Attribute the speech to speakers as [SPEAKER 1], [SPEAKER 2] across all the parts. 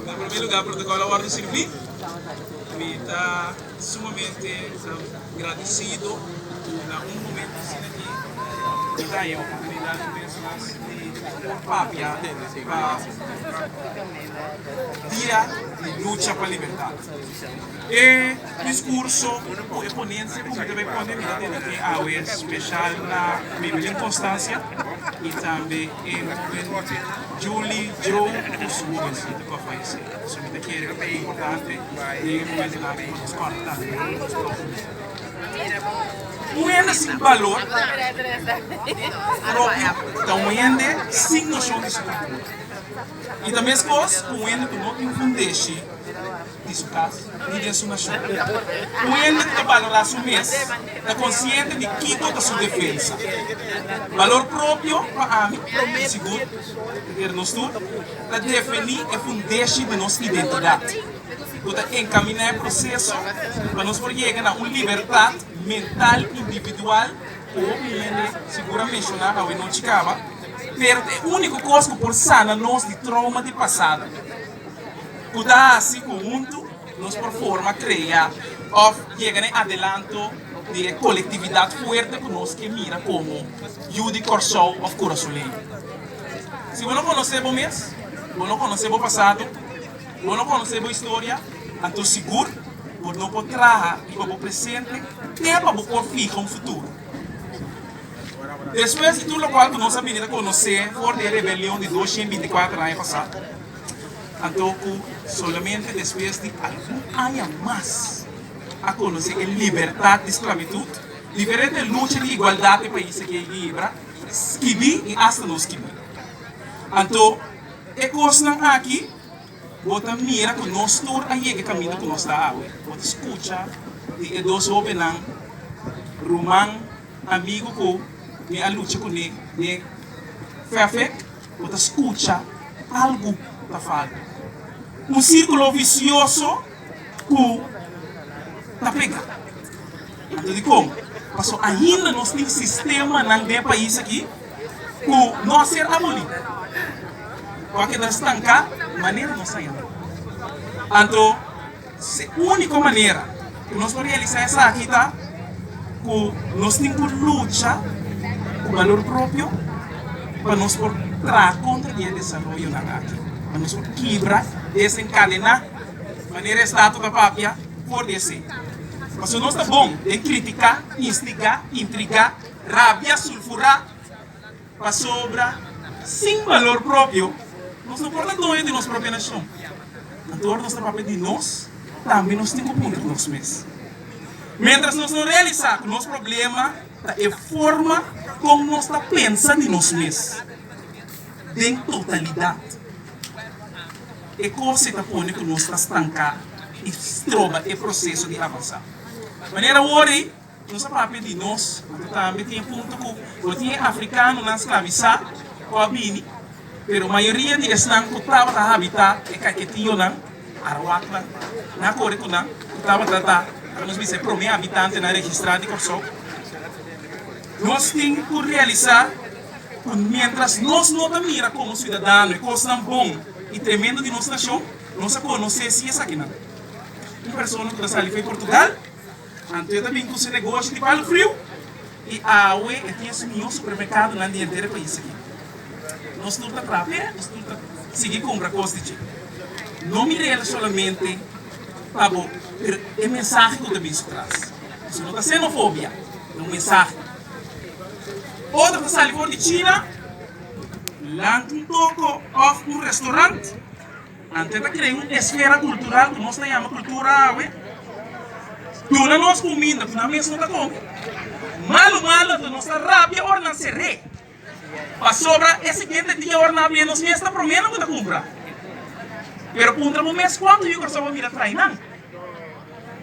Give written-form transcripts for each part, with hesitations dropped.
[SPEAKER 1] Na prome lugar protocolo a wordo sirbi. Mi ta sumamente gradecido cu na un momento asina aki mi ta haña e oportunidad un bes mas di por papia pa Dia di Lucha pa Libertad. E discurso cu e ponencia cu mi ta bay pone mi ta dedique awe special na Maybelline Constancia y tambe e hoben Julie Joe cu su hobencito cu a fayece. So mi ta kere cu ta importante den e momentonan aki pa nos corda tambe na nos propio. Un hende sin balor propio ta un hende sin nocion di su cultura y ta mescos cu un hende cu no tin fundeshi. di su kas ni den su nashon. Un hende ku ta balorá su mes ta konsiente di kiko ta su defensa. Balor propio pa ami, i sigur ta kere nos tur, ta definí e fundeshi di nos identidat, ku ta enkaminá e proseso pa nos por yega na un libertat mental individual ku hopi hende sigur a menshoná awe nochi kaba, pero ta e úniko kos ku por sana nos di trouma di pasado. Ku ta hasi ku huntu nos por forma, krea òf yega na e adelanto di e kolektividat fuerte ku nos ke mira komo yu di Kòrsou òf kurasoleño. Si bo no konosé bo mes, bo no konosé bo pasado, bo no konosé bo historia, anto sigur bo no por traha riba bo presente te pa bo por fiha un futuro. Despues di tur lokual ku nos a bini ta konosé for di e rebelion di 224 aña pasá, Anto ku solamente despues di algun aña mas a konosé e libertat di sklabitut, diferente lucha di igualdat e pais aki a libra, skibí i asta no skibí. Anto e kosnan aki bo ta mira ku nos tur a yega e kaminda ku nos ta awe. Bo ta skucha di e dos hóbennan, ruman, amigu ku mi a lucha kuné den Fefek. Bo ta skucha algu ta falta. Un sirkulo visioso ku ta pega. Anto dikon? Paso ainda nos tin sistemanan den e pais aki ku no a ser abolí. Ku a keda stanká manera nos a yama. Anto Se úniko manera ku nos por realisá esaki ta ku nos tin ku lucha ku balor propio pa nos por traha kontra di e desaroyonan aki, pa nos por kibra, desenkadená, manera e estatua ta papia, for di esei. Pasobra nos ta bon den kritiká, instigá, intrigá, rabia, sulfurá. Pasobra sin balor propio nos no por ta doño di nos propio nashon. Anto ora nos ta papia di nos, tambe nos tin ku puntra nos mes. Miéntras nos no realisá ku nos problema ta e forma kon nos ta pensa di nos mes den totalidat, e kos ei ta pone ku nos ta stanká i stroba e proseso di avansá. Manera awor ei. Nos a papia di nos, anto tambe tin e punto ku bo tin e afrikanonan sklabisá ku a bini, pero mayoria di esnan ku tabata habitá e Kaiketionan, Arawaknan, nan a kore ku nan, ku tabata ta, laga nos bisa, e promé habitantenan registrá di Kòrsou. Nos tin ku realisá ku miéntras nos no ta mira komo siudadano e kosnan bon i tremendo di nos nashon, nos a konosé si esakinan. Un persona ku ta sali for di Portugal. Anto e ta bin ku su negoshi di palu friu i awe e tin e su mihó supermerkadonan di henter e pais aki. Nos tur ta traha p'e, nos tur ta sigui kumpra kos di dje. No mir'el solamente pa bo, pero e mensahe ku ta bin su tras. Pasobra no ta xenofobia, ta un mensahe. Otro ta sali for di China, lanta un toko òf un restorant. Anto ta krea un esfera kultural ku nos ta yama kultura awe. Duna nos kuminda ku nan mes no ta kome. Malu malu anto nos ta rabia ora nan ser'é. Pasobra e siguiente dia ora nan a bini nos mes ta promé nan ku ta kumpra. Pero puntra bo mes kuantu yu Kòrsou a mira tra'i nan.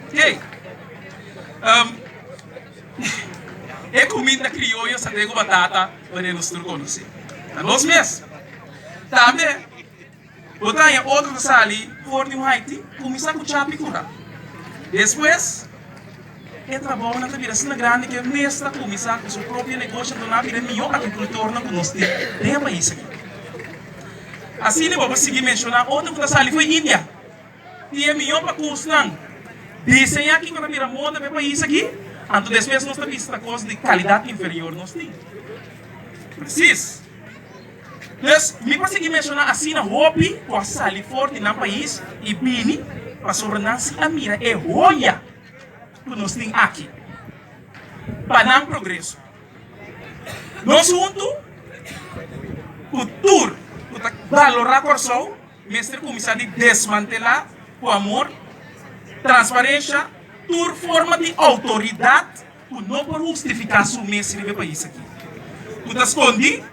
[SPEAKER 1] Oke. E kuminda krioyo saté ku batata wanneer nos tur konosé. Ta nos mes. Tambe bo ta haña otro ta sali for di un Haiti kuminsá ku chapi kura. Despues e trabounan ta bira asina grandi ku e mes ta kuminsá ku su propio negoshi anto nan a bira e mihó agrikultornan ku nos tin den e pais aki. Asina bo por sigui menshoná otro ku ta sali for India. Tin e mihó pakusnan diseñá kiko ta bira moda pa e pais aki, anto despues nos ta bisa ta kos di kalidat inferior nos tin. Presis. Dus, mi por sigui menshoná asina hopi ku a sali for di nan pais i bini pasobra nan si a mira e hoya ku nos tin aki pa nan progreso. Nos huntu ku tur ku ta balorá Kòrsou mester kuminsá di desmantelá ku amor, transparensha, tur forma di outoridat ku no por hustifiká su mes riba e pais aki, ku ta skondí,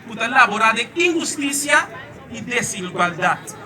[SPEAKER 1] ku ta laborá den inhustisia i desigualdat.